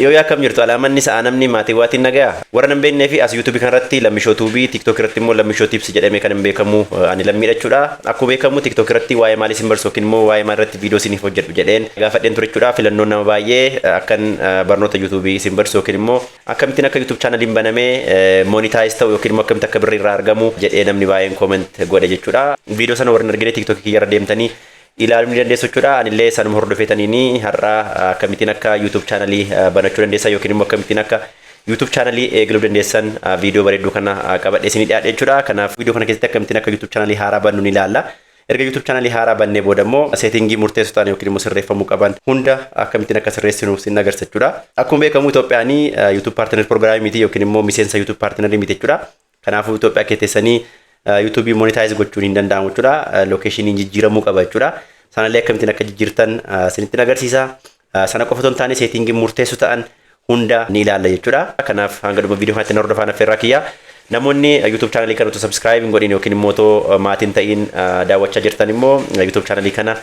Yoo akkam jirtu, alaamanni sa'a namni maatiiwwaatiin nagaya. Warra nan beeknee fi as YouTubeii kanarratti Lammishoo Tuubii, TikTok irratti immoo Lammishoo Tips jedhamee kan hin beekamu ani lammiidha jechuudha. Akkuma beekamu TikTok irratti waa'ee maalii isin barsiisu yookiin immoo waa'ee maal irratti viidiyoo isiniif hojjedhu jedheen gaafadheen ture jechuudha. Filannoon nama baay'ee akkan barnoota YouTubeii isin barsiisu yookiin immoo akkamittiin akka YouTube channeliin banamee monetize ta'u yookiin immoo akkamitti akka birrii irraa argamu jedhee namni baay'een comment godhe jechuudha. Viidiyoo sana warri hin argine TikTok kiyyarra deemtanii ilaaluu ni dandeessu jechuudha. Anillee sanuma hordofeetaniini har'a akkamittiin akka YouTube channelii banachuu dandeessan yookiin immoo akkamittiin akka YouTube channelii eegaluu dandeessan viidiyoo bareedduu kana qabadhee isinii dhiyaadhe jechuudha. Kanaaf viidiyoo kana keessatti akkamittiin akka YouTube channelii haaraa bannu ni ilaalla. Erga YouTube channelii haaraa bannee booda immoo settingii murteessoo ta'an yookiin immoo sirreeffamuu qaban hunda akkamittiin akka sirreessinu sin agarsiisa jechuudha. Akkuma beekamu Itoophiyaan YouTube Partner Programii miti yookiin immoo miseensa YouTube Partnerii miti jechuudha. Kanaafuu Itoophiyaa keessanii YouTubeii monetize gochuun hin danda'amu jechuudha. Locationiin jijjiiramuu qaba jechuudha. Sanallee akkamittiin akka jijjiirtan isinitti agarsiisa. Sana qofa otoo hin taane settingii murteessoo ta'an hunda ni ilaalla jechuudha. Kanaaf hanga dhuma viidiyoo kanatti hordofaan affeerraa kiyya. Namoonni YouTube channelii kana otoo subscribe hin godhin yookiin immoo otoo maatiin ta'in daawwachaa jirtan immoo YouTube channelii kana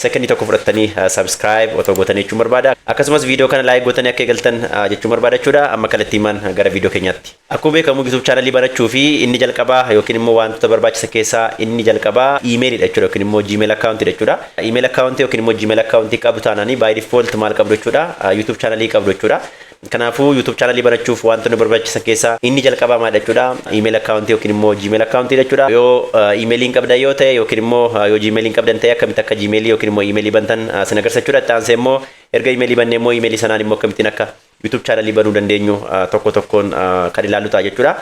sekondii tokko fudhattanii subscribe otoo gootanii jechuun barbaada. Akkasumas viidiyoo kana like gootanii akka eegaltan jechuun barbaada jechuudha. Amma kallattii himaan gara viidiyoo keenyaatti. Akkuma beekamu YouTube channelii banachuu fi inni jalqabaa yookiin immoo wantoota barbaachisan keessaa inni jalqabaa emailidha jechuudha yookiin immoo Gmail accountiidha jechuudha. Email accountii yookiin immoo Gmail accountii qabdu taanaanii by default maal qabdu jechuudha? YouTube channelii qabdu jechuudha. Kanaafuu YouTube channelii banachuuf wantoonni barbaachisan keessaa inni jalqabaa maal jechuudha? Email accountii yookiin immoo Gmail accountii jechuudha. Yoo emailii hin qabdan yoo ta'e yookiin immoo yoo Gmailii hin qabdan ta'e akkamitti akka Gmailii yookiin immoo emailii bantan sin agarsiisa jechuudha. Itti aansee immoo erga emailii bannee immoo emailii sanaan immoo akkamittiin akka YouTube channelii banuu dandeenyu tokko tokkoon kan ilaallu ta'a jechuudha.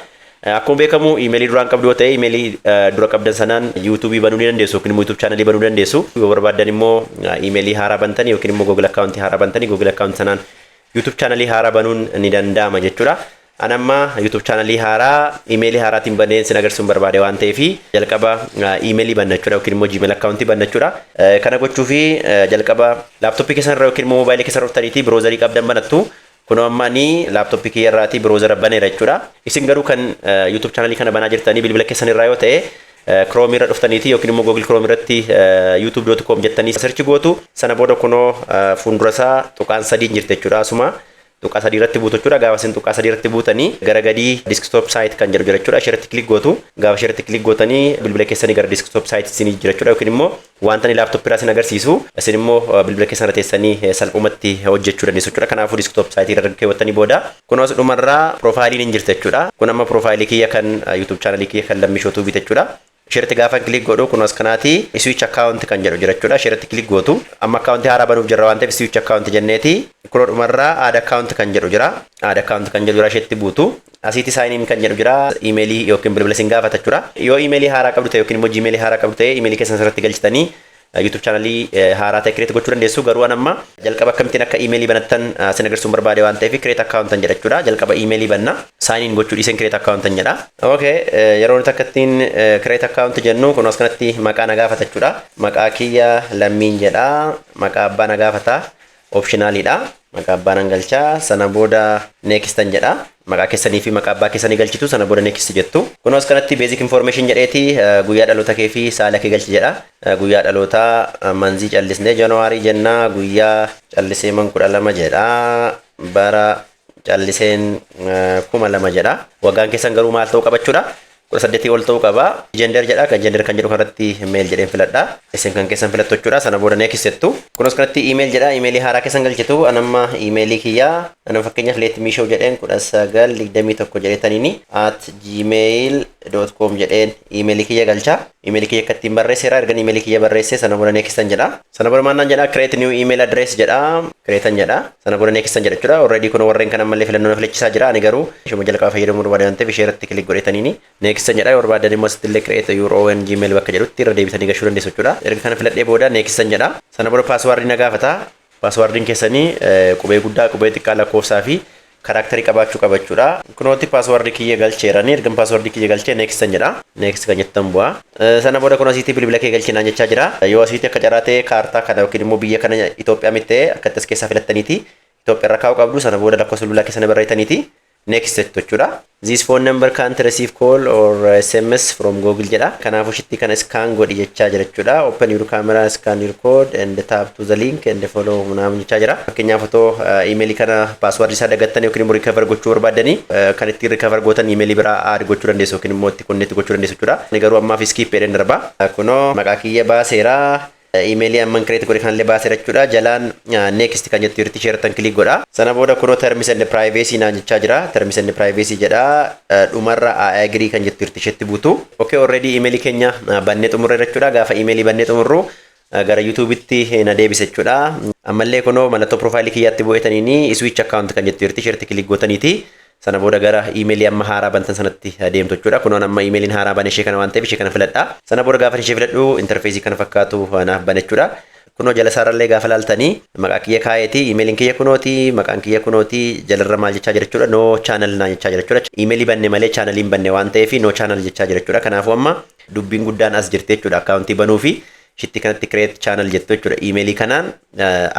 Akkuma beekamu emailii duraan qabdu yoo ta'e emailii dura qabdan sanaan YouTubeii banuu ni dandeessu yookiin immoo YouTube channelii banuu dandeessu. Yoo barbaaddan immoo emailii haaraa bantanii yookiin immoo Google accountii haaraa bantanii Google accountii sanaan YouTube channelii haaraa banuun ni danda'ama jechuudha. An amma YouTube channelii haaraa emailii haaraatiin baneen sin agarsiisuun barbaade waan ta'eef jalqaba emailii banna jechuudha yookiin immoo Gmail accountii banna jechuudha. Kana gochuufi jalqaba laptopii keessan irra yookiin immoo moobaayilii keessan irra dhuftaniiti browserii qabdan banattu. Kunoo amma ani laptopii kiyya irraatii browsera baneera jechuudha. Isin garuu kan YouTube channelii kana banaa jirtanii bilbila keessan irraa yoo ta'e Chrome irra dhuftaniiti yookiin immoo Google Chrome irratti youtube.com jettanii search gootu. Sana booda kunoo fuuldura isaa tuqaan sadii jirti jechuudha. Asuma tuqaa sadii irratti buutu jechuudha. Gaafa isin tuqaa sadii irratti buutanii gara gadii desktop site kan jedhu jira jechuudha. Isheerratti click gootu. Gaafa isheerratti click gootanii bilbila keessanii gara desktop site isinii jira jechuudha. Yookiin immoo wanta inni laptopii irraa isin agarsiisu isin immoo bilbila keessan irra teessanii salphumatti hojjechuu dandeessu jechuudha. Kanaafuu desktop site irra keewwattanii booda kun as dhumarraa profileiin hin jirti jechuudha. Kun amma profileii kiyya kan YouTube channelii kiyya kan Lammishoo Tuubii jechuudha. Isheerratti gaafa click godhu kun as kanaati switch account kan jedhu jira jechuudha. Isheerratti click gootu. Amma accountii haaraa banuuf jirra waan ta'eef switch account jenneeti. Kunoo dhumarraa add account kan jedhu jira. Add account kan jedhu jira, isheetti buutu. Asitti sign in kan jedhu jira. Emailii yookiin bilbila isin gaafata jechuudha. Yoo emailii haaraa qabdu ta'e yookiin immoo Gmailii haaraa qabdu ta'e emailii keessan asirratti galchitanii YouTube channelii haaraa ta'e create gochuu dandeessu. Garuu an amma jalqaba akkamittiin akka emailii banattan sin agarsiisuun barbaade waan ta'eef create account jedha jechuudha. Jalqaba emailii banna. Sign in gochuu dhiiseen create account jedha. Okay, yeroo nuti akkattiin create account jennu kun as kanatti maqaa na gaafata jechuudha. Maqaa kiyya Lammiin jedha. Maqaa abbaa na gaafata. Optionaliidha. Maqaa abbaa nan galchaa. Sana booda nextan jedha. Maqaa keessanii fi maqaa abbaa keessanii galchitu, sana booda next jettu. Kun as kanatti basic information jedheeti guyyaa dhaloota kee fi saala kee galchi jedha. Guyyaa dhalootaa monthii callisnee January jennaa, guyyaa callisee man 12 jedha. Bara calliseen 2000 jedha. Waggaan keessan garuu maal ta'uu qabachuudha? 18 ol ta'uu qaba. Gender jedha. Kan gender kan jedhu kanarratti male jedheen filadha. Isin kan keessan filattu jechuudha. Sana booda next jettu. Kunis kanatti email jedha. Emailii haaraa keessan galchitu. Anamma emailii kiyyaa anama fakkeenyaaf let me show jedheen 1921 jedheetaniini @gmail.com jedheen emailii kiyya galcha. Emailii kiyya akka ittiin barreesseera. Ergan emailii kiyya barreesse sana booda nextan jedha. Sana booda maal naan jedha? Create new email address jedha. Createan jedha. Sana booda nextan jedha jechuudha. Already kun warreen kan ammallee filannoo na filachiisaa jira. Ani garuu ishuma jalqaba fayyadamuu barbaade waan ta'eef ishee irratti click godhetaniini nextan jedha. Yoo barbaadan immoo asitti illee create your own Gmail bakka jedhutti irra deebitanii gashuu dandeessu jechuudha. Erga kana filadhee booda nextan jedha. Sana booda passwordii na gaafata. Passwordiin keessanii qubee guddaa, qubee xiqqaa, lakkoofsaa fi characterii qabaachuu qabachuudha. Kunooti passwordii kiyya galcheerani. Erga passwordii kiyya galchee nextan jedha. Next kan jettan bu'a. Sana booda kun asiitti bilbila kee galchinaan jechaa jira. Yoo asiitti akka carraa ta'e kaartaa kana yookiin immoo biyya kana Itoophiyaa miti ta'e akkatti as keessaa filattaniiti. Itoophiyaa irra kaa'uu qabdu. Sana booda lakkoofsa bilbilaa keessan barreessitaniiti. Next jettu jechuudha. "This phone number can't receive call or SMS from Google" jedha. Kanaafuu shitti kana scan godhi jechaa jira jechuudha. "Open your camera, scan your code and tap to the link and follow" ምናምን jechaa jira. Fakkeenyaaf, otoo imeelii kana password isaa dagattan yookiin immoo recover gochuu barbaaddanii, kan ittiin recover gootan imeelii biraa add gochuu dandeessu yookiin immoo itti connect gochuu dandeessu jechuudha. Ani garuu ammaaf skip jedheen darba. Kunoo maqaa kiyya baaseera. Imeelii amman create godhe kanallee baaseera jechuudha. Jalaan next kan jettu jirti, isheertan click godha. Sana booda kunoo "terms and privacy" naan jechaa jira. "Terms and privacy" jedha. Dhumarra "I agree" kan jettu jirti, isheetti buutu. Okay, already imeelii keenya bannee xumurre jechuudha. Gaafa imeelii bannee xumurru gara YouTubetti na deebise jechuudha. Ammallee kunoo mallattoo profaayilii kiyyaatti bu'eetaniini "switch account" kan jettu jirti, isheerti click gootaniiti. Sana booda gara imeelii amma haaraa bantan sanatti deemtu jechuudha. Kunoon amma imeeliin haaraa bane ishee kana waan ta'eef ishee kana filadha. Sana booda gaafa ishee filadhu interface kana fakkaatu naaf bane jechuudha. Kunoo jala isaarrallee gaafa laaltanii maqaa kiyya kaayeeti, imeeliin kiyya kunooti, maqaan kiyya kunooti, jalarra maal jechaa jira jechuudha? "No channel" naan jechaa jira jechuudha. Imeelii banne malee chaanaliin banne waan ta'eef "no channel" jechaa jira jechuudha. Kanaafuu amma dubbiin guddaan as jirti jechuudha. Akkaawuntii banuu fi shitti kanatti "create channel" jettu jechuudha. Imeelii kanaan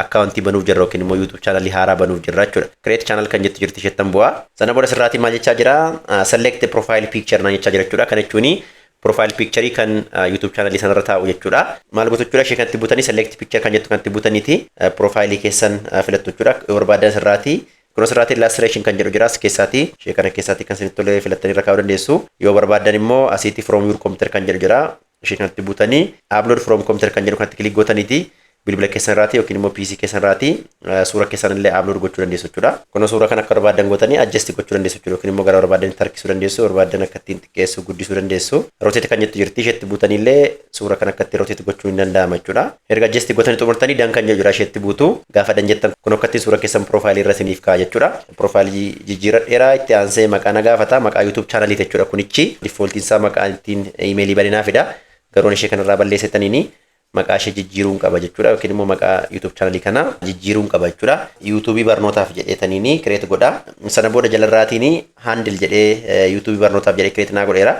akkaawuntii banuuf jirra yookiin immoo YouTube channelii haaraa banuuf jirra jechuudha. "Create channel" kan jettu jirti, isheettan bu'aa. Sana booda sirraatii maal jechaa jira? "Select profile picture" naan jechaa jira jechuudha. Kana jechuuni profile picture kan YouTube channelii sanarra taa'u jechuudha. Maal gootu jechuudha? Ishee kanatti butanii "select picture" kan jettu kanatti butaniiti profaayilii keessan filattu jechuudha. Yoo barbaadan sirraatii kun asirraatti "illustration" kan jedhu jira, as keessaati. Ishee kana keessaatti kan isinitti tolee filattanii irra kaa'uu dandeessu. Yoo barbaadan immoo asiitti "from your computer" kan jedhu jira. Ishee kanatti butanii "upload from computer" kan jedhu kanatti click gootaniiti bilbila keessan irraati yookiin immoo PC keessan irraati suura keessan illee upload gochuu dandeessu jechuudha. Kun suura kan akka barbaadan gootanii adjust gochuu dandeessu jechuudha yookiin immoo gara barbaadan harkisuu dandeessu, barbaadan akka ittiin xiqqeessuu, guddisuu dandeessu. "Rotate" kan jettu jirti, isheetti buutanii illee suura kan akka ittiin rotate gochuu hin danda'ama jechuudha. Erga adjust gootanii xumurtanii "done" kan jedhu jira, isheetti buutu. Gaafa "done" jettan kun akka ittiin suura keessan profaayilii irra isiniif kaa'a jechuudha. Profaayilii jijjiiradheeraa. Itti aansee maqaa na gaafata, maqaa YouTube chaanalii jechuudha. Kunichi defaultiin isaa maqaa ittiin imeelii baninaa fida. Garoon ishee kanarraa balleessitaniini maqaa ishee jijjiiruun qaba jechuudha yookiin immoo maqaa YouTube chaanalii kana jijjiiruun qaba jechuudha. "YouTubeii barnootaaf" jedheetaniini create godha. Sana booda jalarraatiin "handle" jedhee "YouTubeii barnootaaf" jedhee create naa godheera.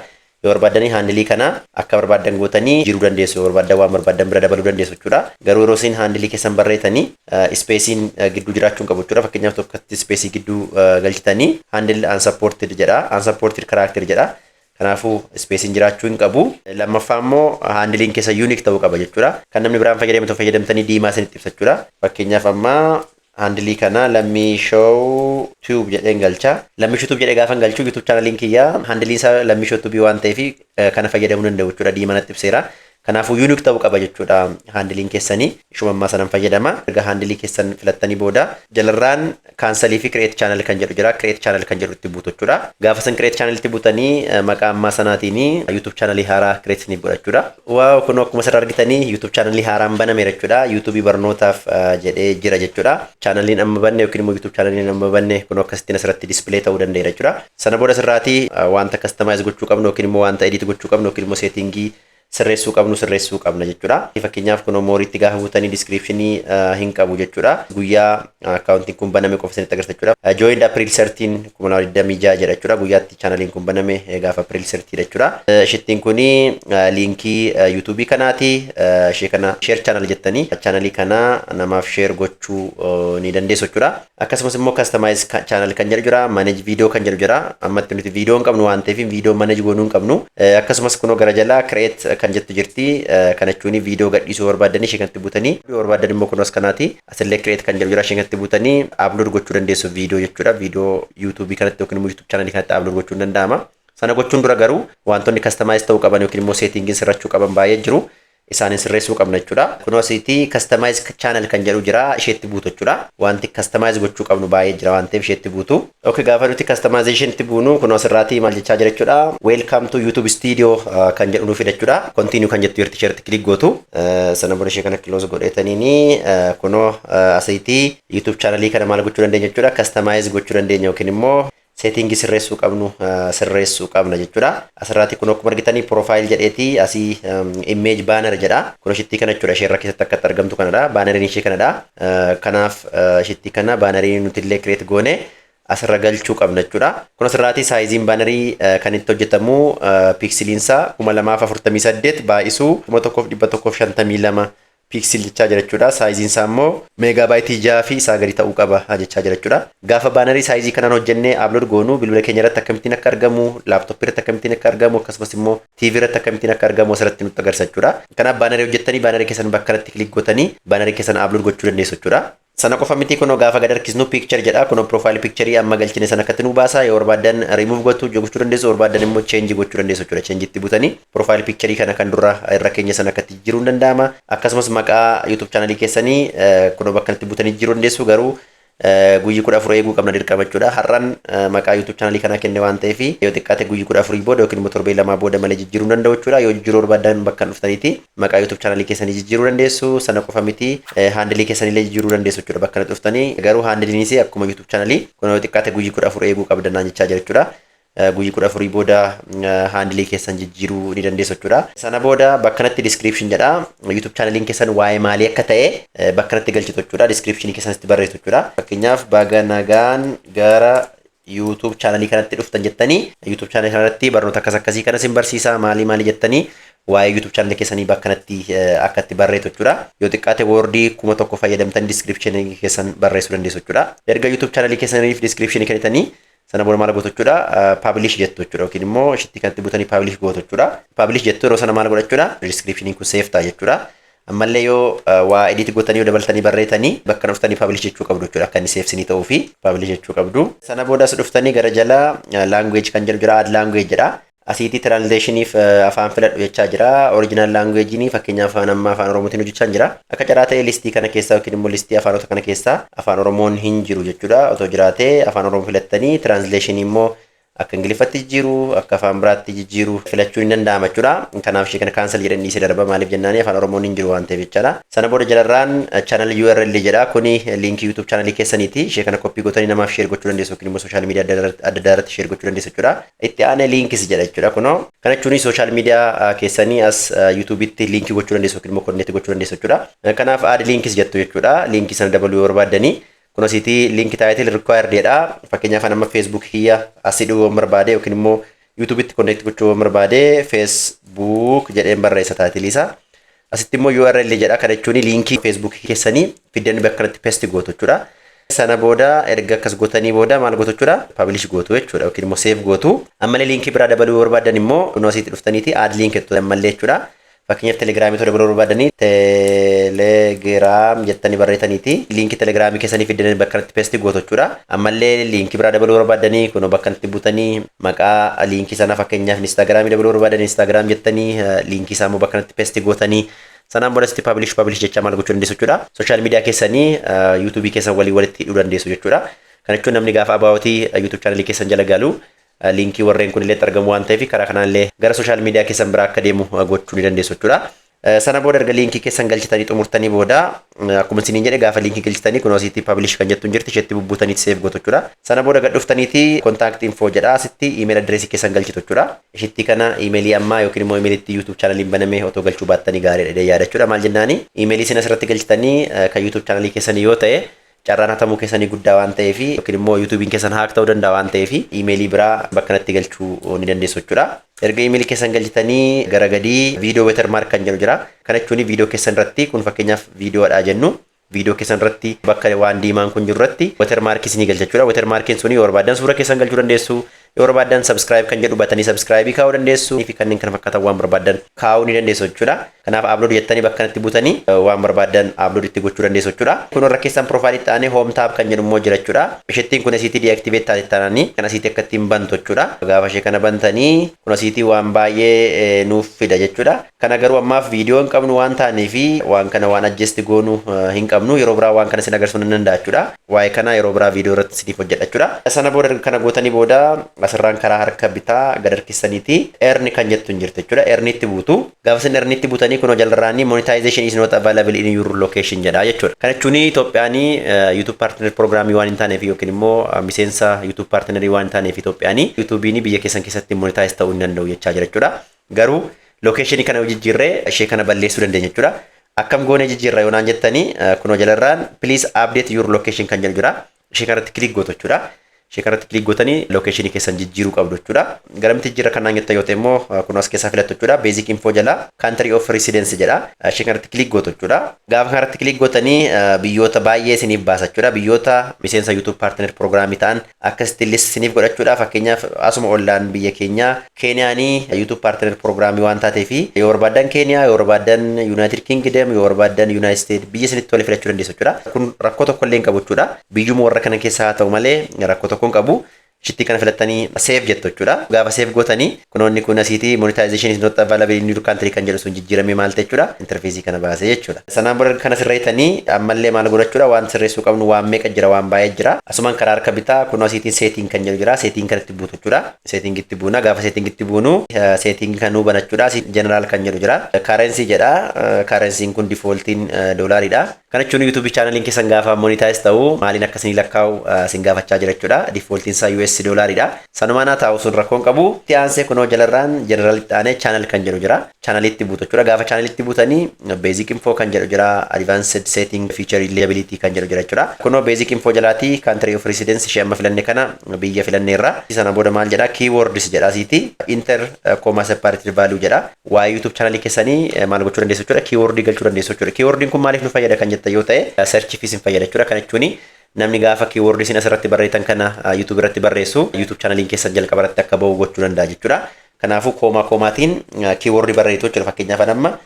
Yoo barbaaddanii handleii kana akka barbaaddan gootanii jiruu dandeessu. Yoo barbaaddan waan barbaaddan bira dabaluu dandeessu jechuudha. Garuu yeroo isin handleii keessan barreessanii spaceiin gidduu jiraachuu qabu jechuudha. Fakkeenyaaf, tokkotti spaceii gidduu galchitanii "handle unsupported" jedha. "Unsupported character" jedha. Kanaafuu spaceiin jiraachuu hin qabu. Lammaffaa immoo handleiin keessa unique ta'uu qaba jechuudha. Kan namni biraan fayyadamtu fayyadamtanii diimaa isinitti ibsa jechuudha. Fakkeenyaaf, amma handleii kana Lammii Show Tube jedheen galcha. Lammii Show Tube jedhee gaafa galchu YouTube chaanaliin kiyyaa handleiin isaa Lammii Show Tube waan ta'eef kana fayyadamuu danda'u jechuudha. Diimaa natti ibseera. Kanaafuu unique ta'uu qaba jechuudha handleiin keessanii. Ishuma ammaa sanan fayyadama. Erga handleii keessan filattanii booda jalarraan "cancelii" fi "create channel" kan jedhu jira. "Create channel" kan jedhu itti buutu jechuudha. Gaafa san "create channel" itti buutanii maqaa ammaa sanaatiin YouTube channelii haaraa create isiniif godha jechuudha. Wow, kun akkuma asirraa argitanii YouTube channelii haaraan banameera jechuudha. "YouTubeii barnootaaf" jedhee jira jechuudha. Channeliin amma banne yookiin immoo YouTube channeliin amma banne kun akkasittiin asirratti display ta'uu danda'eera jechuudha. Sana booda asirraatii wanta customize gochuu qabnu yookiin immoo wanta edit gochuu qabnu yookiin immoo settingii sirreessuu qabnu sirreessuu qabna jechuudha. Fakkeenyaaf, kun moreitti gaafa buutanii descriptionii hin qabu jechuudha. Guyyaa akkaawuntiin kun baname qofa isinitti agarsiisa jechuudha. "Joined April 13 2026" jedha jechuudha. Guyyaatti chaanaliin kun baname gaafa April 13 jechuudha. Ishittiin kuni liinkii YouTubeii kanaati. Ishee kana "share channel" jettanii chaanalii kana namaaf share gochuu ni dandeessu jechuudha. Akkasumas immoo "customize channel" kan jedhu jira. "Manage video" kan jedhu jira. Ammatti nuti viidiyoo hin qabnu waan ta'eef viidiyoo manage goonuu hin qabnu. Akkasumas kunoo gara jalaa "create" kan jettu jirti. Kana jechuun viidiyoo gadhiisuu barbaadanii ishee kanatti buutanii, yoo barbaadan immoo kunuus kanaati. Asillee "create" kan jedhu jira, ishee kanatti buutanii upload gochuu dandeessu viidiyoo jechuudha. Viidiyoo YouTubeii kanatti yookiin immoo YouTube channelii kanatti upload gochuun danda'ama. Sana gochuun dura garuu wantoonni customize ta'uu qaban yookiin immoo settingiin sirrachuu qaban baay'ee jiru. Isaanin sirreessuu qabna jechuudha. Kunoo asitti "customize channel" kan jedhu jira, isheetti buutu jechuudha. Wanti customize gochuu qabnu baay'ee jira waan ta'eef isheetti buutu. Okay, gaafa nuti customization itti buunu kunoo asirraatii maal jechaa jira jechuudha? "Welcome to YouTube Studio" kan jedhu nuuf fida jechuudha. "Continue" kan jettu jirti, isheetti click gootu. Sana booda ishee kana close godheetaniini kunoo asitti YouTube channelii kana maal gochuu dandeenya jechuudha? Customize gochuu dandeenya yookiin immoo settingii sirreessuu qabnu sirreessuu qabna jechuudha. Asirratti kun akkuma argitanii "profile" jedheeti asii "image banner" jedha. Kun ishittii kana jechuudha, ishee irra keessatti akkatti argamtu kanadha. Banneriin ishee kanadha. Kanaaf ishittii kana bannerii nuti illee create goone asirra galchuu qabna jechuudha. Kun asirraati sizeiin bannerii kan itti hojjetamu pixeliinsaa 2048 baay'isuu 1152 pixel jechaa jira jechuudha. Sizeiin isaa immoo megabyte 6 fi isaa gadi ta'uu qaba jechaa jira jechuudha. Gaafa banner size kanaan hojjennee upload goonu bilbila keenya irratti akkamittiin akka argamu, laptop irratti akkamittiin akka argamu, akkasumas immoo TV irratti akkamittiin akka argamu asirratti nutti agarsiisa jechuudha. Kanaaf banner hojjettanii banner keessan bakka kanatti click gootanii banner keessan upload gochuu dandeessu jechuudha. Sana qofa miti, kunoo gaafa gad harkisnu picture jedha. Kunoo profile picture amma galchine sana akkatti nu baasa. Yoo barbaadan remove gochuu dandeessu, yoo barbaadan immoo change gochuu dandeessu jechuudha. Change itti butanii profile picture kana kan dura irra keenya sana akkatti jijjiiruu ni danda'ama. Akkasumas maqaa YouTube channelii keessanii kunoo bakka kanatti butanii jijjiiruu dandeessu, garuu guyyi 14 eeguu qabna dirqama jechuudha. Har'aan maqaa YouTube channelii kanaa kenne waan ta'eef, yoo xiqqaate guyyi 14 booda yookiin immoo torbee 2 booda malee jijjiiruu danda'u jechuudha. Yoo jijjiiruu barbaadan bakka dhuftaniiti maqaa YouTube channelii keessanii jijjiiruu dandeessu. Sana qofa miti, handle keessanillee jijjiiruu dandeessu jechuudha bakka kanatti dhuftanii. Garuu handleiinis akkuma YouTube channelii kun yoo xiqqaate guyyi 14 eeguu qabda naan jechaa jira jechuudha. Guyyi 14 booda handle keessan jijjiiruu ni dandeessu jechuudha. Sana booda bakka kanatti description jedha. YouTube channeliin keessan waa'ee maalii akka ta'e bakka kanatti galchitu jechuudha. Descriptionii keessanitti barreessu jechuudha. Fakkeenyaaf, "Baga nagaan gara YouTube channelii kanatti dhuftan" jettanii, YouTube channelii kanarratti barnoota akkas akkasii kana sin barsiisa, maalii maalii jettanii waa'ee YouTube channelii keessanii bakka kanatti akka itti barreessu jechuudha. Yoo xiqqaate word 1000 fayyadamtanii descriptionii keessan barreessuu dandeessu jechuudha. Erga YouTube channelii keessaniif descriptionii kennitanii sana booda maal gootu jechuudha? Publish jettu jechuudha, yookiin immoo ishitti kanatti butanii publish gootu jechuudha. Publish jettu yeroo sana maal godha jechuudha? Descriptioniin kun save ta'a jechuudha. Ammallee yoo waa edit gootanii, yoo dabaltanii barreetanii, bakka dhuftanii publish jechuu qabdu jechuudha. Akka inni save sinii ta'uu fi publish jechuu qabdu. Sana booda as dhuftanii gara jalaa language kan jedhu jira, add language jedha. Asiitii translationiif afaan filadhu jechaa jira. Original languageiin fakkeenyaaf afaan ammaa Afaan Oromootiin hojjechaa jira. Akka carraa ta'e list kana keessaa yookiin immoo list afaanota kana keessaa Afaan Oromoon hin jiru jechuudha. Otoo jiraatee Afaan Oromoo filattanii translation immoo akka Ingiliffatti jijjiiru, akka afaan biraatti jijjiiru filachuu ni danda'ama jechuudha. Kanaaf ishee kana cancel jedhanii dhiisee darba. Maaliif jennaani, Afaan Oromoon hin jiru waan ta'eef jechaadha. Sana booda jalarraan channel URL jedha. Kuni link YouTube channelii keessaniiti. Ishee kana copy gootanii namaaf share gochuu dandeessu yookiin immoo social media adda addaa irratti share gochuu dandeessu jechuudha. Itti aanee links jedha jechuudha kunoo. Kana jechuun social media keessanii as YouTubeitti link gochuu dandeessu yookiin immoo connect gochuu dandeessu jechuudha. Kanaaf add links jettu jechuudha. Link sana dabaluu yoo barbaaddanii, kun asiitii link title required jedha. Fakkeenyaaf, amma Facebook kiyya asii dhufuu barbaade yookiin immoo YouTubeitti connect gochuu barbaade, Facebook jedheen barreessa title isaa. Asitti immoo URL jedha. Kana jechuun link Facebook keessanii fiddanii bakka kanatti paste gootu jechuudha. Sana booda erga akkas gootanii booda maal gootu jechuudha? Publish gootu jechuudha yookiin immoo save gootu. Ammallee link biraa dabaluu barbaadan immoo kunoo asitti dhuftaniiti add link jettu ammallee jechuudha. Fakkeenyaaf, Telegramii tola dabaluu barbaadanii Telegram jettanii barreessaniiti link Telegramii keessanii fiddanii bakka kanatti paste gootu jechuudha. Ammallee link biraa dabaluu barbaadanii kunoo bakka kanatti butanii maqaa link sanaa, fakkeenyaaf Instagramii dabaluu barbaadanii Instagram jettanii link isaa immoo bakka kanatti paste gootanii sanaan booda sitti publish publish jecha maal gochuu dandeessu jechuudha. Social media keessanii YouTubeii keessan walii walitti hidhuu dandeessu jechuudha. Kana jechuun namni gaafa about YouTube channelii keessan jala galu link warreen kun illee argamu waan ta'eef, karaa kanaan gara social media keessan biraa akka deemu gochuu ni dandeessu jechuudha. Sana booda erga link keessan galchitanii xumurtanii booda, akkuma isiniin jedhe, gaafa link galchitanii kun asitti publish kan jettu jirti, isheetti bubbuutaniiti save gootu jechuudha. Sana booda gad dhuftaniiti contact info jedha, asitti email address keessan galchitu jechuudha. Ishitti kana email ammaa yookiin immoo emailitti YouTube channeliin baname otoo galchuu baattanii gaariidha yaada jechuudha. Maal jennaani, email isin asirratti galchitanii kan YouTube channelii keessanii yoo ta'e, carraan hatamuu keessanii guddaa waan ta'eef yookiin immoo YouTubeiin keessan hack ta'uu danda'a waan ta'eef, email biraa bakka kanatti galchuu ni dandeessu jechuudha. Erga email keessan galchitanii gara gadii video watermark kan jedhu jira. Kana jechuun viidiyoo keessan irratti, kun fakkeenyaaf viidiyoodha jennu, viidiyoo keessan irratti bakka waan diimaan kun jiru irratti watermark isinii galcha jechuudha. Watermarkiin suni yoo barbaadan suura keessan galchuu dandeessu. Yoo barbaadan subscribe kan jedhu batanii subscribe kaa'uu dandeessu fi kanneen kana fakkaatan waan barbaadan kaa'uu ni dandeessu jechuudha. Kanaaf upload jettanii bakka kanatti butanii waan barbaadan upload itti gochuu dandeessu jechuudha. Kun irra keessan profile itti aanee home tab kan jedhu immoo jira jechuudha. Ishettiin kun asiitii deactivate taate taananii kan asiitii akka ittiin bantu jechuudha. Gaafa ishee kana bantanii kun asiitii waan baay'ee nuuf fida jechuudha. Kana garuu ammaaf viidiyoo hin qabnu waan taaneef waan kana waan adjust goonu hin qabnu. Yeroo biraa waan kana isin agarsiisuu nan danda'a jechuudha. Waa'ee kana yeroo biraa viidiyoo irratti isiniif hojjedha jechuudha. Sana booda kana gootanii booda asirraan karaa harka bitaa gad harkistaniiti earn kan jettu hin jirtu jechuudha. Earnitti buutu. Gaafa isin earnitti buutanii kunoo jalarraanii "Monetization is not available in your location" jedha jechuudha. Kana jechuun Itoophiyaanii YouTube partner programii waan hin taaneef yookiin immoo miseensa YouTube partnerii waan hin taaneef, Itoophiyaanii YouTubeiin biyya keessan keessatti monetize ta'uu hin danda'u jechaa jira jechuudha. Garuu location kana yoo jijjiirree ishee kana balleessuu dandeenya jechuudha. Akkam goonee jijjiirra yoo naan jettanii, kunoo jalarraan "Please update your location" kan jedhu jira. Ishee kanatti click gootu jechuudha. Ishee kanatti click gootanii locationii keessan jijjiiruu qabdu jechuudha. Garamitti jijjiirra kanaan jettan yoo ta'e immoo kun as keessaa filattu jechuudha. Basic info jala country of residence jedha. Ishee kanatti click gootu jechuudha. Gaafa kanatti click gootanii biyyoota baay'ee isiniif baasa jechuudha. Biyyoota miseensa YouTube Partner Programii ta'an akkasitti list isiniif godhachuudha. Fakkeenyaaf, asuma ollaan biyya keenyaa Keeniyaanii YouTube Partner Programii waan taateef, yoo barbaadan Keeniyaa, yoo barbaadan United Kingdom, yoo barbaadan United States, biyya isinitti tole filachuu dandeessu jechuudha. Kun rakkoo tokko illee hin qabu jechuudha. Biyyuma warra kana keessaa haa ta'u malee rakkoo tokko hin qabu. Shitti kana filattanii save jettu jechuudha. Gaafa save gootanii kunoonni kun asiitii "Monetization is not available in your country" kan jedhu sun jijjiiramee maal ta'e jechuudha. Interfaceii kana baasee jechuudha. Sanaan booda kana sirreessanii ammallee maal godhachuudha? Waan sirreessuu qabnu waan meeqa jira? Waan baay'ee jira. Asumaan karaa harka bitaa kunoo asiitiin setting kan jedhu jira. Setting kanatti buutu jechuudha. Setting itti buuna. Gaafa setting itti buunu setting kan nuu banachuudha. General kan jedhu jira. Currency jedha. Currencyn kun defaultiin doolaariidha. Kana jechuun YouTube channeliin keessan gaafa monetize ta'u maaliin akka isinii lakkaa'u isin gaafachaa jira jechuudha. Defaultiin isaa US doolaariidha. Sanumaan haa ta'u, sun rakkoon qabu. Itti aansee kunoo jalarraan generalitti aanee channel kan jedhu jira. Channelitti buutu jechuudha. Gaafa channelitti buutanii basic info kan jedhu jira. Advanced setting, feature eligibility kan jedhu jira jechuudha. Kunoo basic info jalaatii country of residence ishee amma filanne kana biyya filanneerra. Sana booda maal jedha? Keywords jedha asiiti. Enter comma separated value jedha. Waa'ee YouTube channelii keessanii maal gochuu dandeessu jechuudha? Keywordii galchuu dandeessu jechuudha. Keywordiin kun maaliif nu fayyada kan jettan yoo ta'e, search isin fayyada jechuudha. Kana jechuun namni gaafa keywordii isin asirratti barreessan kana YouTube irratti barreessu YouTube channeliin keessan jalqaba irratti akka bahu gochuu danda'a jechuudha. Kanaafuu comma commaatiin keywordii barreessitu jechuudha. Fakkeenyaaf, amma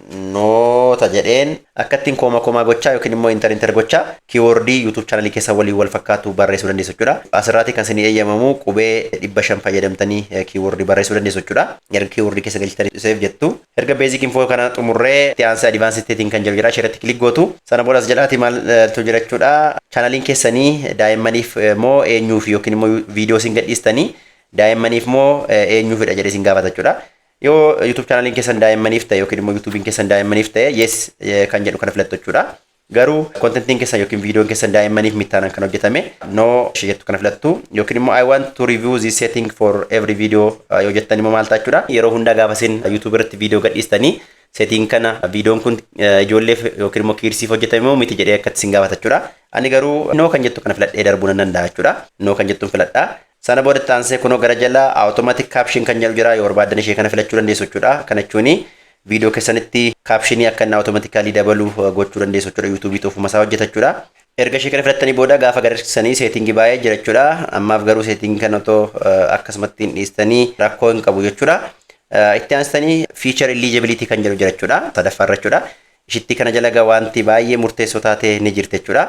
barnoota jedheen akka ittiin comma comma gochaa yookiin immoo enter enter gochaa keywordii YouTube channelii keessa waliin wal fakkaatu barreessuu dandeessu jechuudha. Asirraatti kan isin eeyyamamu qubee 500 fayyadamtanii keywordii barreessuu dandeessu jechuudha. Erga keywordii keessa galchitanii save jettu. Erga basic info kana xumurree itti aansee advanced setting kan jedhu jira. Isheerratti click gootu. Sana booda as jalaatti maaltu jira jechuudha? Channeliin keessanii daa'immaniif moo eenyuuf, yookiin immoo viidiyoo isin gadhiistanii daa'immaniif moo eenyuufidha jedhee isin gaafata jechuudha. Yoo YouTube channeliin keessan daa'immaniif ta'e yookiin immoo YouTubein keessan daa'immaniif ta'e, yes kan jedhu kana filattu jechuudha. Garuu contentiin keessan yookiin viidiyoon keessan daa'immaniif mittaanan kan hojjetame, no ishee jettu kana filattu. Yookiin immoo "I want to review this setting for every video" yoo jettan immoo maal ta'a jechuudha? Yeroo hundaa gaafa isin YouTube irratti viidiyoo gadhiistanii setting kana viidiyoon kun ijoolleef yookiin immoo kidsiif hojjetame moo miti jedhee akkatti isin gaafata jechuudha. Ani garuu no kan jettu kana filadhee darbuu nan danda'a jechuudha. No kan jettuun filadha. Sana booda aansee kunoo gara jalaa automatic caption kan jedhu jira. Yoo barbaadan ishee kana filachuu dandeessu jechuudha. Kana jechuun viidiyoo keessanitti captionii akka inni automatically dabalu gochuu dandeessu jechuudha. YouTubeii ofuma isaa hojjeta jechuudha. Erga ishee kana filattanii booda gaafa gara harkisanii settingii baay'ee jira jechuudha. Ammaaf garuu settingii kana otoo akkasumatti hin dhiistanii rakkoo hin qabu jechuudha. Itti aansitanii feature eligibility kan jedhu jira jechuudha. Sadaffaarra jechuudha. Ishitti kana jala wanti baay'ee murteessoo taate ni jirti jechuudha.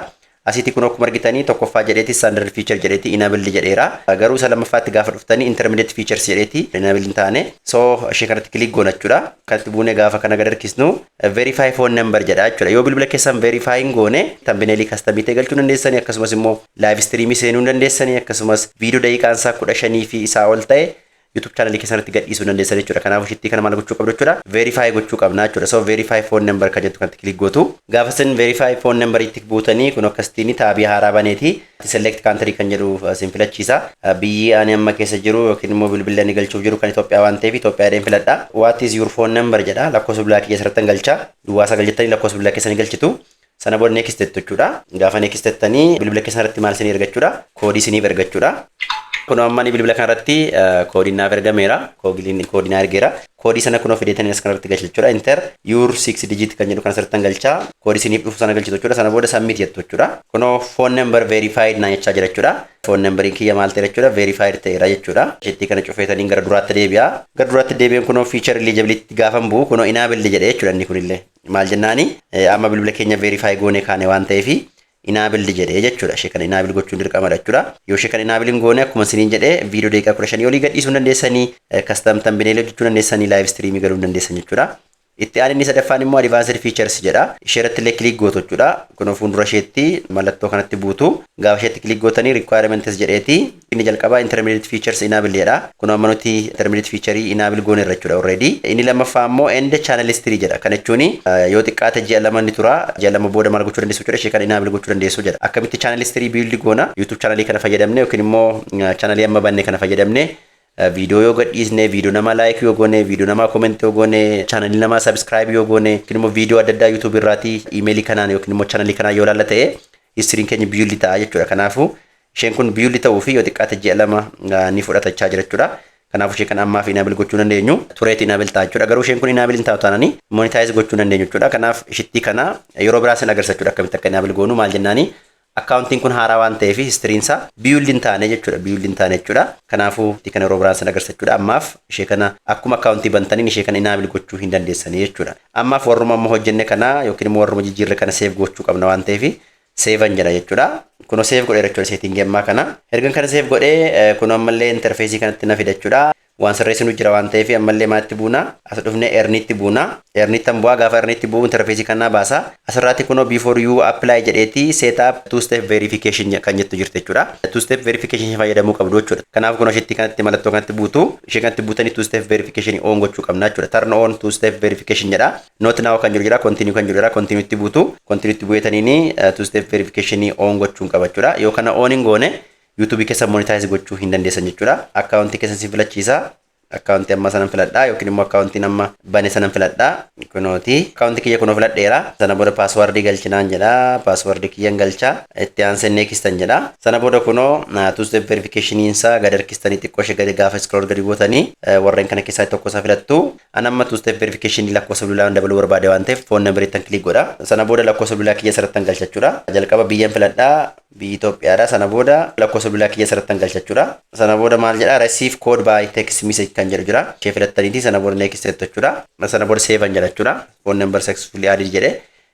Asitti kun akkuma argitanii tokkoffaa jedheeti standard feature jedheeti enabled jedheera. Garuu isa lammaffaatti gaafa dhuftanii intermediate features jedheeti enabled hin taane. So ishee kanatti click goona jechuudha. Kanatti buunee gaafa kana gad harkisnu verify phone number jedha jechuudha. Yoo bilbila keessan verify hin goone thumbnailii customii ta'e galchuu dandeessanii, akkasumas immoo live streamii seenuu dandeessanii, akkasumas viidiyoo daqiiqaan isaa 15 fi isaa ol ta'e YouTube channelii keessatti gadhiisuu dandeessan jechuudha. Kanaafuu shittii kana maal gochuu qabdu jechuudha? Verify gochuu qabna jechuudha. So verify phone number kan jettu kanatti click gootu. Gaafa isin verify phone number itti buutanii kun akkasitiin tabii haaraa baneeti. Select country kan jedhu isin filachiisa. Biyyi ani amma keessa jiru yookiin immoo bilbilli ani galchuuf jiru kan Itoophiyaa waan ta'eef Itoophiyaa filadha. "What is your phone number?" jedha. Lakkoofsa bilbilaa kiyya asirratti galcha. 09 jettanii lakkoofsa bilbilaa keessanii galchitu. Sana booda next jettu jechuudha. Gaafa next jettanii bilbila keessan irratti maal isinii ergachuudha? Koodii isiniif ergachuudha. Kun amma ani bilbila kanarratti koodiin naaf ergameera. Koodiin naa ergeera. Koodii sana kunoo fideetanii as kanarratti galcha jechuudha. "Enter your six digit" kan jedhu kan asirratti galchaa. Koodii isiniif dhufu sana galchitu jechuudha. Sana booda submit jettu jechuudha. Kunoo "Phone number verified" naan jechaa jira jechuudha. Phone numberiin kiyya maal ta'e jechuudha? Verified ta'eera jechuudha. Isheetti kana cufeetanii gara duraatti deebi'a. Gara duraatti deebi'een kunoo feature eligibility gaafan bu'u kunoo enabled jedhee jechuudha inni kunillee. Maal jennaani, amma bilbila keenya verify goone kaane waan ta'eefi enabled jedhee jechuudha. Ishee kana enable gochuun dirqamadha jechuudha. Yoo ishee kana enable hin goone, akkuma isiniin jedhee, viidiyoo daqiiqaa 15 olii gadhiisuu hin dandeessanii, custom thumbnail hojjechuu dandeessanii, live streamii galuu hin dandeessan jechuudha. Itti aan inni sadaffaan immoo advanced features jedha. Ishee irratti illee click gootu jechuudha. Kunoo fuuldura isheetti mallattoo kanatti buutu. Gaafa isheetti click gootanii requirements jedheeti. Inni jalqabaa intermediate features enable jedha. Kunoo amma nuti intermediate feature enable goone irra jechuudha already. Inni lammaffaa immoo and channel history jedha. Kana jechuun yoo xiqqaate ji'a 2 ni tura. Ji'a 2 booda maal gochuu dandeessu jechuudha? Ishee kana enable gochuu dandeessu jedha. Akkamitti channel history build goona? YouTube channelii kana fayyadamne yookiin immoo channelii amma banne kana fayyadamne viidiyoo yoo gadhiisne, viidiyoo namaa like yoo goone, viidiyoo namaa comment yoo goone, channelii namaa subscribe yoo goone, yookiin immoo viidiyoo adda addaa YouTube irraatii emailii kanaan yookiin immoo channelii kanaan yoo laalla ta'e, historyn keenya build ta'a jechuudha. Kanaafuu Isheen kun build ta'uu fi yoo xiqqaate ji'a 2 ni fudhatachaa jira jechuudha. Kanaafuu ishee kana ammaaf enable gochuu dandeenyu tureetti enable ta'a jechuudha. Garuu isheen kun enable hin taatu taananii monetize gochuu dandeenyu jechuudha. Kanaaf ishittii kana yeroo biraa sin agarsiisa jechuudha, akkamitti akka enable goonu. Maal jennaani, akkaawuntiin kun haaraa waan ta'eef historyn isaa build hin taane jechuudha. Build hin taane jechuudha. Kanaafuu ishee kana yeroo biraa sin agarsiisa jechuudha. Ammaaf ishee kana akkuma akkaawuntii bantaniin ishee kana enable gochuu hin dandeessanii jechuudha. Ammaaf warruma amma hojjenne kana yookiin immoo warruma jijjiirre kana save gochuu qabna waan ta'eef savean jedha jechuudha. Kunoo save godhee jechuudha settingii ammaa kana. Ergan kana save godhee, kunoo ammallee interfaceii kanatti na fida jechuudha. Waan sirreessinu jira waan ta'eef ammallee maatti buuna? As dhufnee earnitti buuna. Earnitti bu'aa. Gaafa earnitti bu'u interfaceii kanaa baasa. Asirraatti kunoo "Before you apply" jedheeti "Set up two step verification" kan jettu jirti jechuudha. Two step verification fayyadamuu qabdu jechuudha. Kanaaf kunoo isheetti kanatti mallattoo kanatti buutu. Ishee kanatti buutanii two step verification on gochuu qabna jechuudha. "Turn on two step verification" jedha. "Not now" kan jiru jira, "Continue" kan jiru jira. Continue itti buutu. Continue itti bu'eetaniini two step verification on gochuun qaba jechuudha. Yoo kana on hin goone, YouTube keessa monetize gochuu hin dandeessan jechuudha. Akkaawuntii keessa si filachiisa. Akkaawuntii amma sanan filadhaa yookiin immoo akkaawuntiin amma bane sanan filadhaa. Kunooti. Akkaawuntii kiyya kunoo filadheera. Sana booda passwordii galchinaan jedha. Passwordii kiyyan galcha. Itti aansee nextan jedha. Sana booda kunoo two step verification isaa gad harkistanii xiqqoo ishee gadi gaafa scroll gadi gootanii warreen kana keessaa tokko isaa filattu. An amma two step verification lakkoofsa bilbilaa dabaluu barbaade waan ta'eef phone number ittan click godha. Sana booda lakkoofsa bilbilaa kiyya sirrattan galcha jechuudha. Jalqaba biyyan filadhaa, biyyi Itoophiyaadha. Sana booda lakkoofsa bilbilaa kiyya sirrattan galcha jechuudha. Sana booda maal jedha? "Receive code by text message" kan jedhu jira. Ishee filattaniiti sana booda next jettu jechuudha. Sana booda savean jedha jechuudha. "Phone number successfully added" jedhe.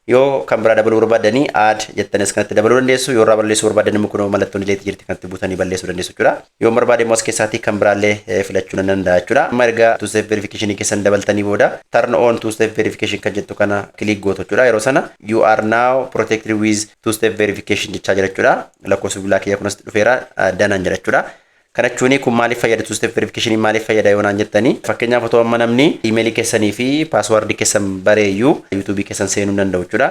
Yoo kan biraa dabaluu barbaaddanii add jettanis kanatti dabaluu dandeessu. Yoo irraa balleessuu barbaadan immoo kunoo mallattoon delete jirti, kanatti buutanii balleessuu dandeessu jechuudha. Yoo barbaade immoo as keessaatii kan biraallee filachuu nan danda'a jechuudha. Amma erga two step verification keessan dabaltanii booda "Turn on two step verification" kan jettu kana click gootu jechuudha. Yeroo sana "You are now protected with two step verification" jechaa jira jechuudha. Lakkoofsa bilbilaa kiyya kunis dhufeera, donean jira jechuudha. Kana jechuun kun maaliif fayyada? Two step verification maaliif fayyada yoo naan jettanii, fakkeenyaaf otoo amma namni iimeelii keessanii fi passwordii keessan bareeyyuu YouTubeii keessan seenuu hin danda'u jechuudha.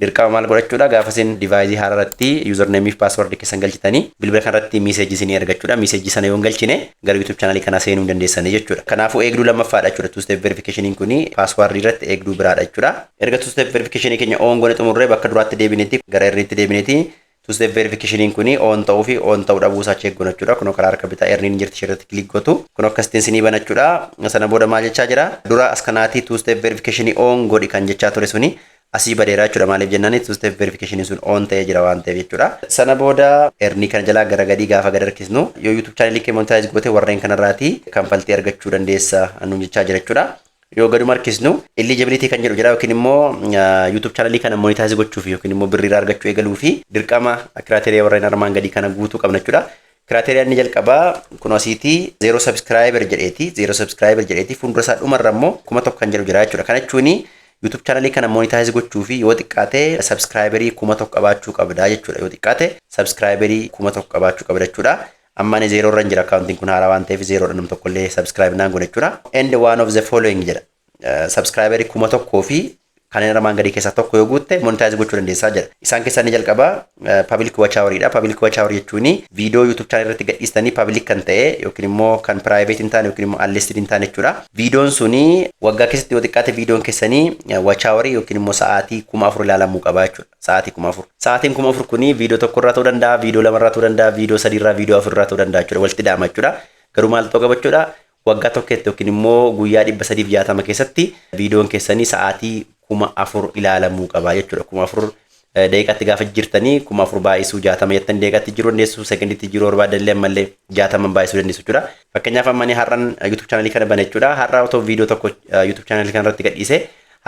Dirqama maal godhachuudha? Gaafa isin deviceii haaraa irratti usernameii fi passwordii keessan galchitanii bilbila kanarratti messageii isinii argachuudha. Messageii sana yoo hin galchine gara YouTube channelii kanaa seenuu hin dandeessanii jechuudha. Kanaafuu eegduu lammaffaadha jechuudha. Two step verification kuni passwordii irratti eegduu biraadha jechuudha. Erga two step verification keenya on goone xumurree bakka duraatti deebineeti, gara earniitti deebineeti, two step verification kuni on ta'uu fi on ta'uu dhabuu isaa check goona jechuudha. Kunoo karaa harka bitaa earniin jirti, ishee click gootu. Kun akkasitiin isinii bana jechuudha. Sana booda maal jechaa jira? Dura as kanaatii two step verification on godhi kan jechaa ture suni asii badeera jechuudha. Maaliif jennaan, two step verification sun on ta'ee jira waan ta'eef jechuudha. Sana booda earnii kana jalaa gara gadii gaafa gad harkisnu, yoo YouTube channelii kee monetize goote warreen kanarraati kanfaltii argachuu dandeessa nuun jechaa jira jechuudha. Yoo gaduma harkisnu eligibility kan jedhu jira, yookiin immoo YouTube channelii kana monetize gochuuf yookiin immoo birriirraa argachuu eegaluu fi dirqama criteria warreen armaan gadii kana guutuu qabna jechuudha. Criteriaan inni jalqabaa kun asiitii zero subscriber jedheeti, zero subscriber jedheeti, fuuldura isaa dhumarra immoo 1000 kan jedhu jira jechuudha. Kana jechuun YouTube channelii kana monetize gochuu fi yoo xiqqaate subscriberii 1000 qabaachuu qabda jechuudha. Yoo xiqqaate subscriberii 1000 qabaachuu qabda jechuudha. Amma ani zero irra jira, akkaawuntiin kun haaraa waan ta'eef zerodha, nam tokkollee subscribe naan godhe jechuudha. "And one of the following" jedha. Subscriberii 1000 fi kanneen armaan gadii keessaa tokko yoo guutte monetize gochuu dandeessaa jedha. Isaan keessaa inni jalqabaa public watch hour dha. Public watch hour jechuun viidiyoo YouTube channel irratti gadhiistanii public kan ta'e yookiin immoo kan private hin taane yookiin immoo unlisted hin taane jechuudha. Viidiyoon suni waggaa keessatti yoo xiqqaate viidiyoon keessanii watch hour yookiin immoo sa'aatii 4000 ilaalamuu qaba jechuudha. Sa'aatii 4000. Sa'aatiin 4000 kuni viidiyoo tokko irraa ta'uu danda'a, viidiyoo lama irraa ta'uu danda'a, viidiyoo sadii irraa, viidiyoo afur irraa ta'uu danda'a jechuudha. Walitti dhahama jechuudha. Garuu maal ta'uu qaba jechuudha? Waggaa tokkotti yookiin immoo guyyaa 360 keessatti viidiyoon keessanii sa'aatii 4000 ilaalamuu qaba jechuudha. 4000 daqiiqaatti gaafa jirtanii 4000 baay'isuu 60 jettanii daqiiqaatti jiruu dandeessu, sekondiitti jiruu barbaadanillee ammallee 60 baay'isuu dandeessu jechuudha. Fakkeenyaaf amma ani har'an YouTube channelii kana bane jechuudha. Har'a otoo viidiyoo tokko YouTube channelii kana irratti gadhiise,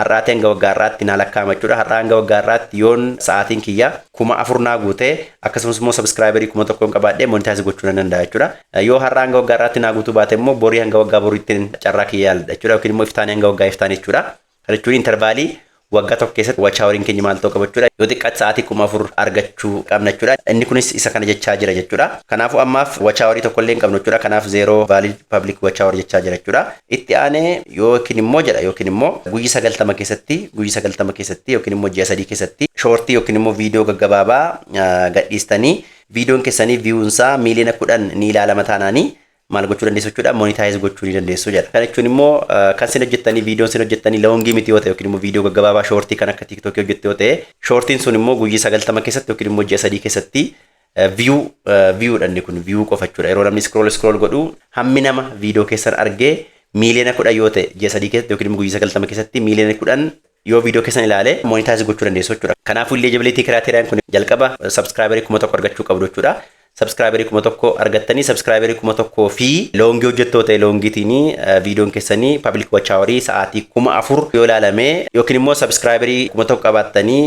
har'aati hanga waggaa har'aatti naa lakkaa'ama jechuudha. Har'aa hanga waggaa har'aatti yoon sa'aatiin kiyya 4000 naa guute, akkasumas immoo subscriberii 1000 qabaadhee monetize gochuu nan danda'a jechuudha. Yoo har'aa hanga waggaa har'aatti naa guutuu baate immoo borii hanga waggaa boriitti carraa kiyya yaaladha jechuudha. Yookiin immoo iftaanii hanga waggaa iftaanii jechuudha. Kana jechuun intervalii waggaa tokko keessatti watch houriin keenya maal ta'uu qaba jechuudha? Yoo xiqqaatti sa'aatii 4000 argachuu qabna jechuudha. Inni kunis isa kana jechaa jira jechuudha. Kanaafuu ammaaf watch hourii tokko illee hin qabnu jechuudha. Kanaaf zero valid public watch hour jechaa jira jechuudha. Itti aanee yookiin immoo jedha, yookiin immoo guyyi 90 keessatti, guyyi 90 keessatti yookiin immoo ji'a 3 keessatti shortii yookiin immoo viidiyoo gaggabaabaa gadhiistanii viidiyoon keessanii viewunsaa miiliyoona 10 ni ilaalama taanaanii maal gochuu dandeessu jechuudha? Monetize gochuu ni dandeessu jedha. Kana jechuun immoo kan isin hojjettanii, viidiyoon isin hojjettanii longii miti yoo ta'e yookiin immoo viidiyoo gaggabaabaa shortii kan akka TikTokii hojjette yoo ta'e, shortiin sun immoo guyyaa 90 keessatti yookiin immoo ji'a 3 keessatti View viewdha, inni kun view qofa jechuudha. Yeroo namni scroll scroll godhu hammi nama viidiyoo keessan argee 10 miiliyoona yoo ta'e, ji'a 3 keessatti yookiin immoo guyyaa 90 keessatti 10 miiliyoona 10 yoo viidiyoo keessan ilaale monetize gochuu dandeessu jechuudha. Kanaafuu eligibility criteriaan kun jalqaba subscriberii 1000 argachuu qabdu jechuudha. Subscriberii 1000 argattanii, subscriberii 1000 fi longii hojjettoo ta'e longiitiin viidiyoon keessanii public watch hourii sa'aatii 4000 yoo ilaalame, yookiin immoo subscriberii 1000 qabaattanii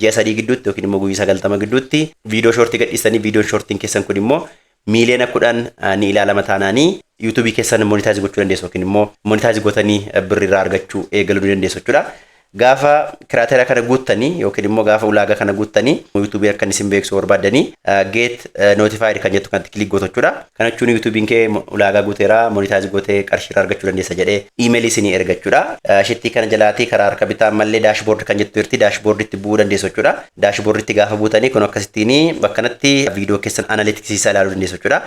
ji'a 3 gidduutti yookiin immoo guyyaa 90 gidduutti viidiyoo shortii gadhiistanii, viidiyoon shortiin keessan kun immoo 10 miiliyoona ni ilaalama taanaanii YouTubeii keessan monetize gochuu dandeessu yookiin immoo monetize gootanii birrii irraa argachuu eegaluu ni dandeessu jechuudha. Gaafa criteria kana guuttanii yookiin immoo gaafa ulaagaa kana guuttanii YouTubeii akka isin beeksisuu barbaaddanii get notified kan jettu kanatti click gootu jechuudha. Kana jechuun YouTubeiin kee ulaagaa guuteera, monetize gootee qarshii irraa argachuu dandeessa jedhee iimeelii isinii erga jechuudha. Shittii kana jalaatii karaa harka bitaa ammallee dashboard kan jettu jirti, dashboarditti bu'uu dandeessu jechuudha. Dashboarditti gaafa buutanii kun akkasittiin bakka kanatti viidiyoo keessan analyticsii isaa ilaaluu dandeessu jechuudha.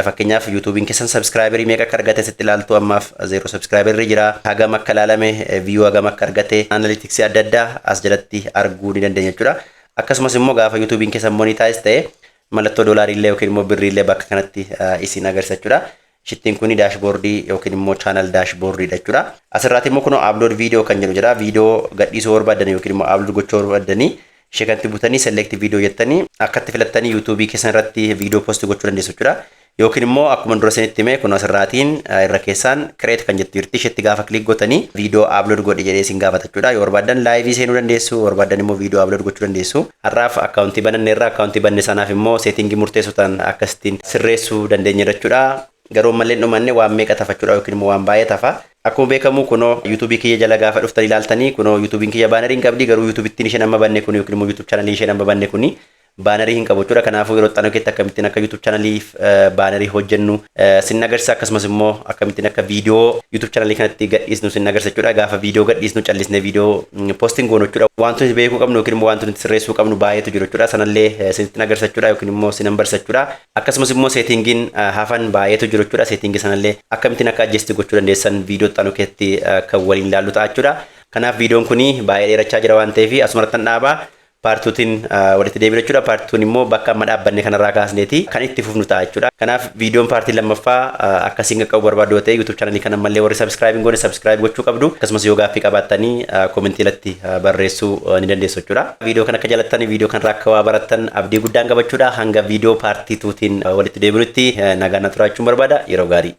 Fakkeenyaaf YouTubeiin keessan subscriberii meeqa akka argate sitti ilaaltu, ammaaf 0 subscriberii jira. Hagam akka ilaalame, view hagam akka argate, analyticsii adda addaa as jalatti arguu ni dandeenya jechuudha. Akkasumas immoo gaafa YouTubeiin keessan monetize ta'e mallattoo doolaariillee yookiin immoo birriillee bakka kanatti isin agarsiisa jechuudha. Shittiin kun dashboardii yookiin immoo channel dashboardiidha jechuudha. Asirraatti immoo kunoo upload video kan jedhu jira. Viidiyoo gadhiisuu barbaaddanii yookiin immoo upload gochuu barbaaddanii ishee kanatti butanii select video jettanii akkatti filattanii YouTubeii keessan irratti viidiyoo post gochuu dandeessu jechuudha. Yookiin immoo akkuma dura isinitti hime kun asirraatiin irra keessaan create kan jettu jirti, isheetti gaafa click gootanii viidiyoo upload godhi jedhee isin gaafata jechuudha. Yoo barbaaddan liveii seenuu dandeessu, yoo barbaaddan immoo viidiyoo upload gochuu dandeessu. Har'aaf accountii bananne irra accountii banne sanaaf immoo settingii murteessoo ta'an akkasittiin sirreessuu dandeenya jechuudha. Garuu ammallee dhumanne waan meeqa tafachuudha yookiin immoo waan baay'ee tafa. Akkuma beekamu kunoo YouTubeii kiyya jala gaafa dhuftan ilaaltanii kunoo YouTubeiin kiyya bannerii hin qabdi, garuu YouTubeittiin isheen amma banne kun yookiin immoo YouTube channelii isheen amma banne kuni bannerii hin qabu jechuudha. Kanaafuu yeroo xaanoo keessatti akkamittiin akka YouTube channeliif bannerii hojjennu sin agarsiisa, akkasumas immoo akkamittiin akka viidiyoo YouTube channelii kanatti gadhiisnu sin agarsiisa jechuudha. Gaafa viidiyoo gadhiisnu callisnee viidiyoo postiin goonu jechuudha. Wanti nuti beekuu qabnu yookiin immoo wanti nuti sirreessuu qabnu baay'eetu jiru jechuudha. Sanallee sinitti agarsiisa jechuudha yookiin immoo sinan barsiisa jechuudha. Akkasumas immoo settingiin hafan baay'eetu jiru jechuudha. Settingii sanallee akkamittiin akka adjust gochuu dandeessan viidiyoo xaanoo keessatti kan waliin ilaallu ta'a jechuudha. Kanaaf viidiyoon kun baay'ee dheerachaa jira waan ta'eef asumarratti dhaabaa. Part twotiin walitti deebina jechuudha. Part twon immoo bakka amma dhaabbanne kanarraa kaasneeti kan itti fufnu ta'a jechuudha. Kanaaf viidiyoon partii lammaffaa akkasiin qaqqabu barbaadu yoo ta'e YouTube channelii kana ammallee warri subscribe hin goone subscribe gochuu qabdu. Akkasumas yoo gaaffii qabaattanii commentii irratti barreessuu ni dandeessu jechuudha. Viidiyoo kana akka jaalattanii, viidiyoo kanarraa akka waa barattan abdii guddaan qabachuudha. Hanga viidiyoo part twotiin walitti deebinutti nagaan na turaa jechuun barbaada. Yeroo gaarii.